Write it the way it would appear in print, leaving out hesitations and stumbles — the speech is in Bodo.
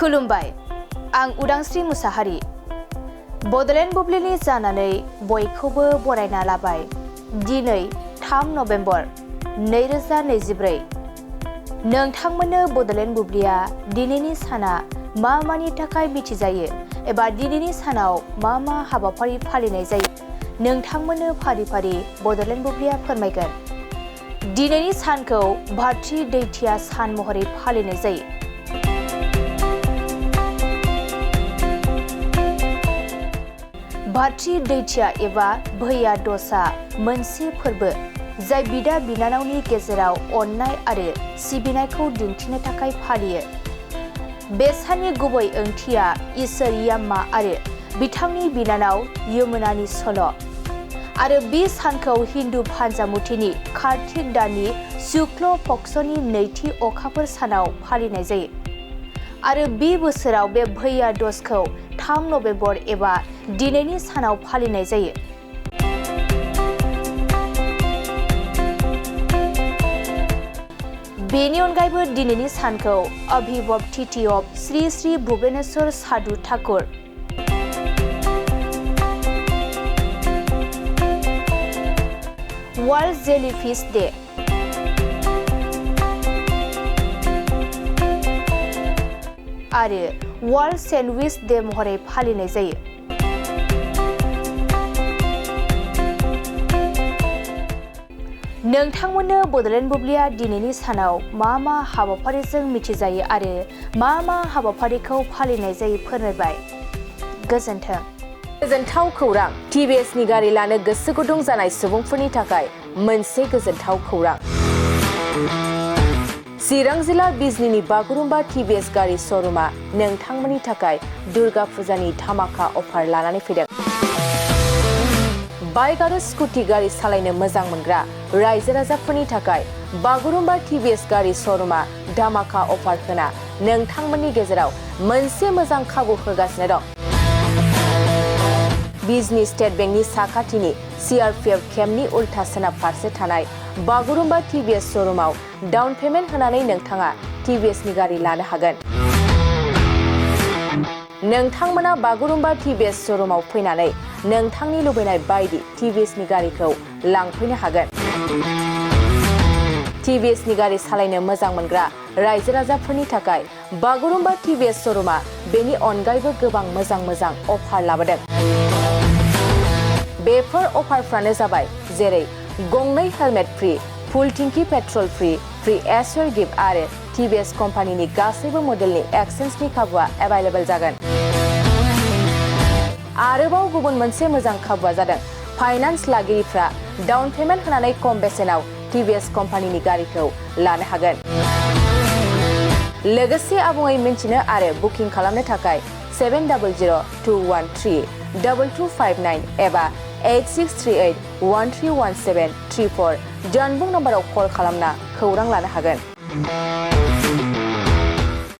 खुलुमबाय आं उदांस्रि मुसाहारि बडलेण्ड बुब्लिनि जानानै बयखौबो बरायना लाबाय दिनै 3 नभेम्बर 2024 नोंथांमोननो बडलेण्ड बुब्लिया दिनैनि साना मा मानि थाखाय मिथिजायो एबा दिनैनि सानाव मा हाबाफारि फालिनाय जायो नोंथांमोननो फारि फारि बडलेण्ड बुब्लिया फोरमायगोन। दिनैनि सानखौ भातृ दैथिया सान महरै फालिनाय जायो। भातृ दैथिया एबा भैया द'सआ मोनसे फोरबो जाय बिदा बिनानावनि गेजेराव अननाय आरो सिबिनायखौ दिन्थिनो थाखाय फालियो। बे साननि गुबै ओंथिया इसोर याम्मा आरो बिथांनि बिनानाव यमुनानि सल' आरो बे सानखौ हिन्दु फान्जामुथिनि कार्तिक दाननि शुक्ल पक्षनि नैथि अखाफोर सानाव फालिनाय जायो आरो बे बोसोराव बे भैया द'सखौ 3 नभेम्बर एबा दिनैनि सानाव फालिनाय जायो। बेनि अनगायैबो दिनैनि सानखौ अभिभव तिथि of Shri Shri Bhubaneswar Sadhu Thakur world jellyfish day आरो वर्ल्ड सैंडविच डे महरै फालिनाय जायो। नोंथांमोननो बडलेण्ड बुब्लिया दिनैनि सानाव मा हाबाफारिजों मिथिजायो आरो मा हाबाफारिखौ फालिनाय जायो फोरमायबाय। गोजोन्थों। गोजोनथाव खौरां टिभिएस नि गारि लानो गोसो गुदुं जानाय सुबुंफोरनि थाखाय मोनसे गोजोनथाव खौरां। चिरां जिल्ला बिजनीनि बागुरुम्बा टिभिएस गारि श'रुमा नोंथांमोननि थाखाय दुर्गा फुजानि धामाका अफार लानानै फैदों। बाइक आरो स्कुटि गारि सालायनो मोजां मोनग्रा रायजो राजाफोरनि थाखाय बागुरुम्बा टिभिएस गारि श'रुमा धामाका अफार होना नोंथांमोननि गेजेराव मोनसे मोजां खाबु होगासिनो दं। बिजनी स्टेट बेंकनि साखाथिनि सीआरपीएफ केम्पनि उल्था सोनाब फारसे थानाय बागुरुम्बा टिभिएस श'रुमाव डाउन पेमेन्ट होनानै नोंथाङा टिभिएस नि गारि लानो हागोन। नोंथांमोना बागुरुम्बा टिभिएस श'रुमाव फैनानै नोंथांनि लुबैनाय बायदि टिभिएस नि गारिखौ लांफैनो हागोन। टिभिएस नि गारि सालायनो मोजां मोनग्रा रायजो राजाफोरनि थाखाय बागुरुम्बा टिभिएस श'रुमा बेनि अनगायैबो गोबां मोजां अफार लाबोदों। बेफोर अफारफ्रानो जाबाय जेरै गंनै हेलमेट फ्री, फुल टिंकी पेट्रल फ्री एसर गिफ्ट आरो टिभिएस कम्पानिनि गासैबो मडेलनि एक्सचेन्जनि खाबुआ एभेलेबल जागोन। आरोबाव गुबुन मोनसे मोजां खाबुआ जादों फाइनान्स लागिरिफ्रा डाउन पेमेन्ट होनानै खम बेसेनाव टिभिएस कम्पानिनि गारिखौ लानो हागोन। लोगोसे आबुङै मिन्थिनो आरो बुकिं खालामनो थाखाय 7002132259 एबा 8638131734 जानबुं नम्बराव कल खालामना खौरां लानो हागोन।